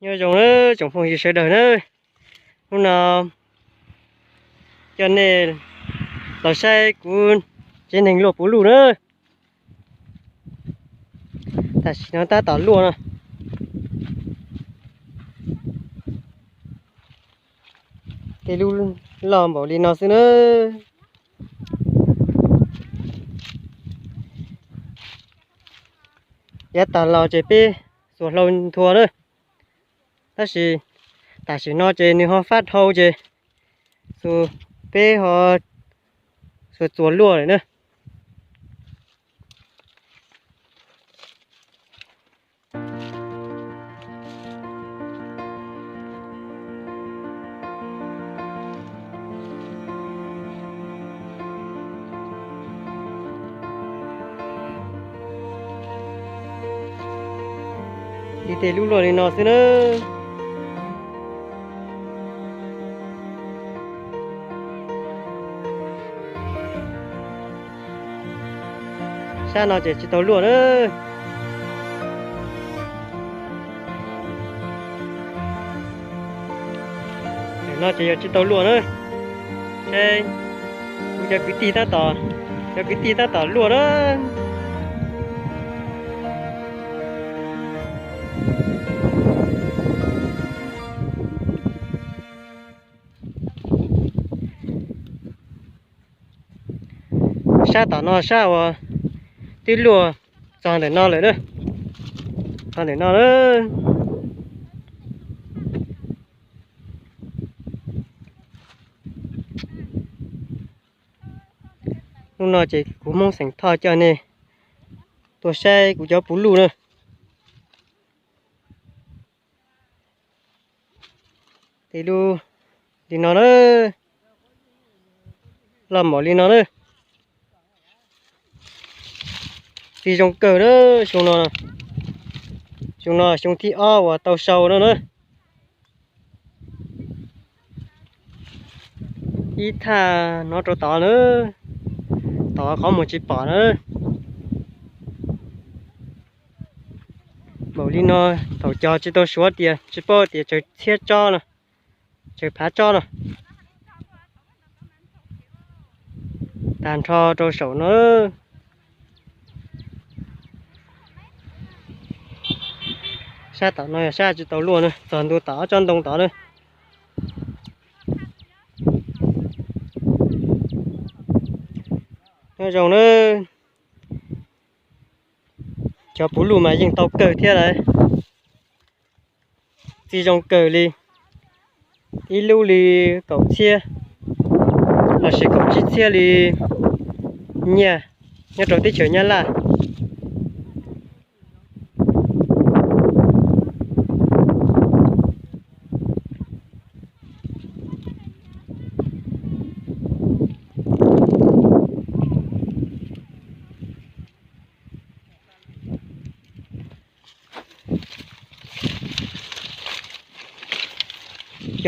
Nyob zoo na tsoom phooj ywg sawv daws na, hnub no coj nej los saib kuv tsev neeg luaj puv luj na. Tam sim no tab tom luaj no. Tej lub loj npaum li no xwb na. Yav tag los ces peb xuas hlau nthua na, tab sis tam sim no ces nws ho fab dhau ces xuas, peb ho xuas txuas luaj lawm na. Li tej lub luaj li no xwb na. Sab no ces tsis tau luaj na. No ces yog tsis tau luaj na. Seb, kuv cov kwv tij tab tom, cov kwv tij tab tom luaj na. Sab tom no sab uas twb luaj txog ntawm no lawm na, txog ntawm no na. Hnub no ces kuv Hmoob xeem Thoj coj nej tuaj saib kuv cov puv luj na. Tej lub li no na, loj npaum li no na. Txiv zoo kawg na, xyoo no, xyoo no xyoo thib ob uas tau sau no na. Ib thaj no rau tod na, tod qhov muag tsis pom na. Npaum li no, thaum cog tsis tau suav tias tsis paub tias tsawg txhiab tsob no, tsawg phav tsob no. Tag nrho rau saum no. Sab tom no yog sab tsis tau luaj na, txog ntua tom ob tsob ntoo tod na. Nyob zoo na, cov puv luj mas yeej tau kawg thiab lawm. Txiv zoo kawg li, ib lub li kaum txhiab lossis kaum tsib txhiab li nyiaj nyob rau teb chaws Nyab Laj.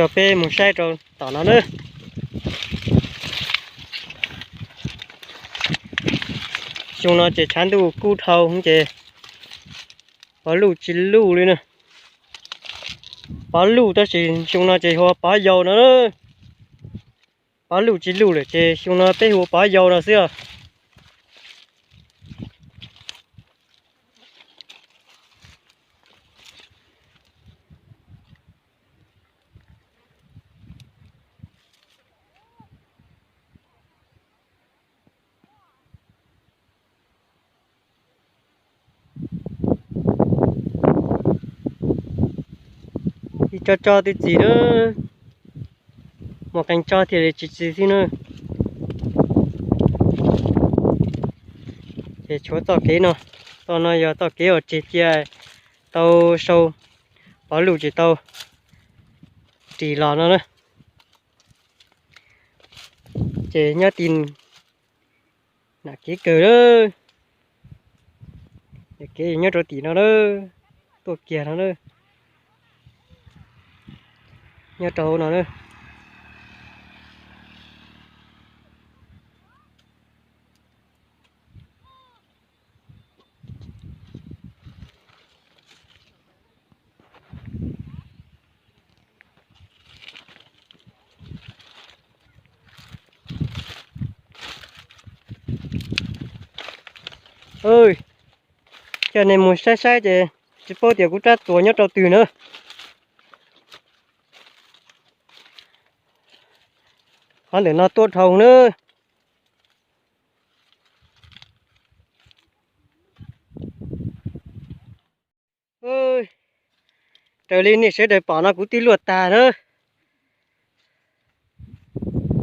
Coj peb mus saib rau tom no na. Xyoo no ces tshav ntuj kub dhau ces pov luj tsis luj li na. Pov luj tab sis xyoo no ces hu ua pov yau no. Pov luj tsis luj lawm ces xyoo no peb hu ua pov yau no xwb os. Ib tsob tsob twb txi na, muaj qee tsob thiaj li tsis txi xwb na. Ces tshuav txoj kev no, txoj no yog txoj kev uas tseg cia tau sau pov luj tsis tau ris los no na. Ces nyob tim nam kev kawg na, nam kev nyob rau tim no na, tuaj kiag no na, nyob rau hauv no na. Coj nej mus saib saib ces tsis paub tias kuv rab txuas nyob rau twg na. Qhov ntawm no tuaj dhau na. Raws li nej sawv daws pom no kuv twb luaj tag na.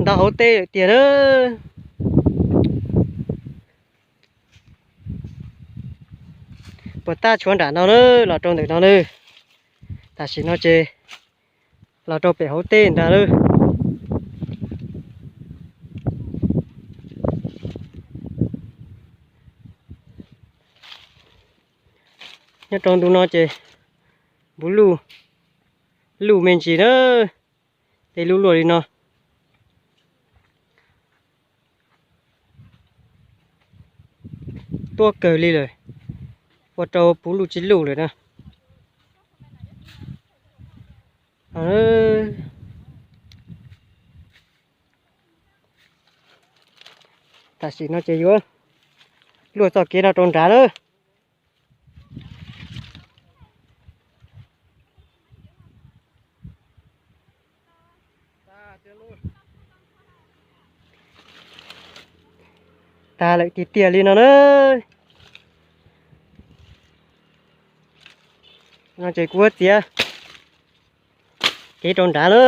Nto hauv teb lawm tiag na. Puas tab tshuav nram no na, los rau ntawm no na. Tam sim no ces los rau pem hauv teb ntag na. Nyob rau ntu no ces npuv luj, luj me ntsis na, tej lub luaj li no. Tuab kawg li lawm, ua rau puv luj tsis luj lawm na. Tam sim no ces yuav luaj txoj kev no rau nrad na. Tag lawm tiag tiag li no na. No ces kuv txiav kev rau nrad na.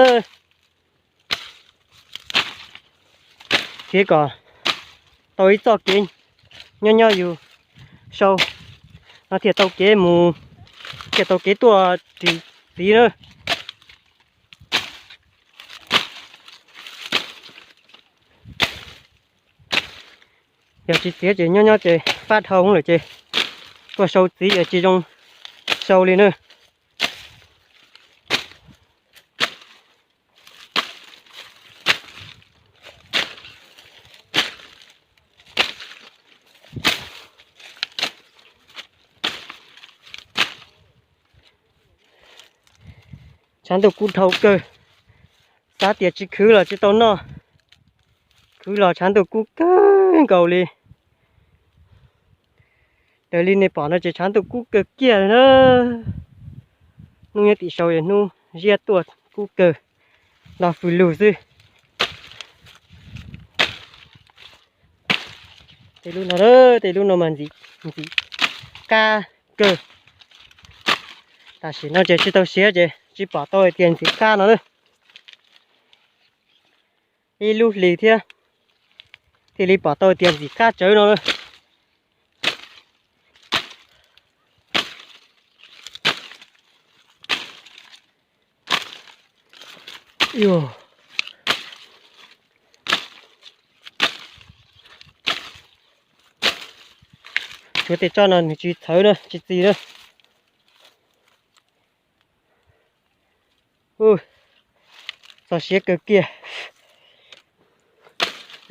Thiab kom tau ib txoj kev nyob nyob yus sau no thiaj tau kev mus, thiaj tau kev tuaj ris txiv na. Yog tsis txiav ces nyob nyob ces fab dhau lawm ces tuaj sau txiv es tsis zoo sau li na. Tshav ntuj kub dhau kawg, xav tias tsis khwv los tsis tau noj, khwv los tshav ntuj kub kawg nkaus li. Raws li nej pom no ces tshav ntuj kub kawg kiag li na. Hnub nyob tim sau es hnub ziab tuaj kub kawg, nto fws lug xwb. Tej lub no, tej lub no mas ntxim, ntxim qab kawg. Tam sim no ces tsis tau siav ces tsis pom tau hais tias ntxim qab no na. Ib lub hlis thiab thiaj li pom tau tias ntxim qab tsawv no na. Tshuav tej tsob no nws tsis txhawv na, tsis txi na. Txog siav kawg kiag,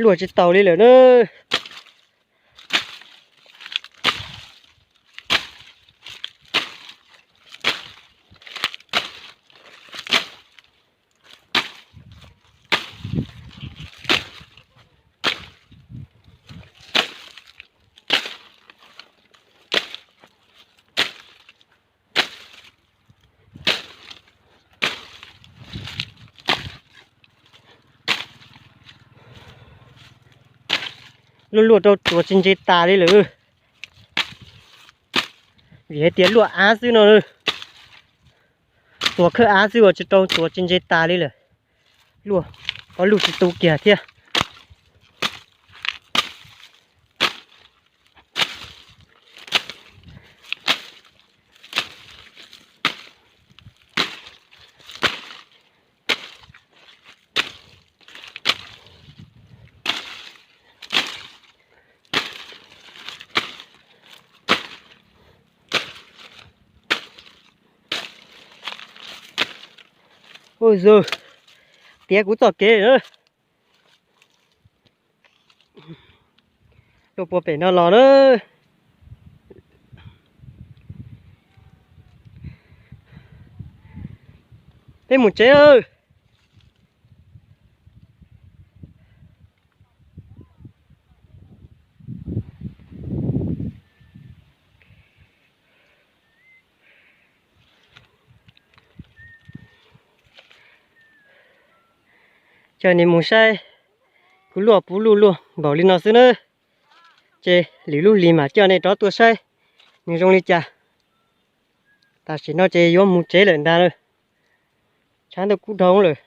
luaj tsis taus li lawm na. Luaj luaj rau tsuas tsis ntse tas li lawm. Vim hais tias luaj av xwb no, tsuas khawb av xwb uas tsis rau tsuas tsis ntse tas li lawm. Luaj, ob lub tsis tu kiag thiab. Ua zog, tiav kuv txoj kev na. Tuaj puag pem no los na. Peb mus tsev. Coj nej mus saib kuv luaj puv luj luaj npaum li no xwb nawb. Ces lwm lub hlis mam coj nej rov tuaj saib nws zoo li cas. Tam sim no ces yuav mus tsev lawm ntag. Tshav ntuj kub dhau lawm.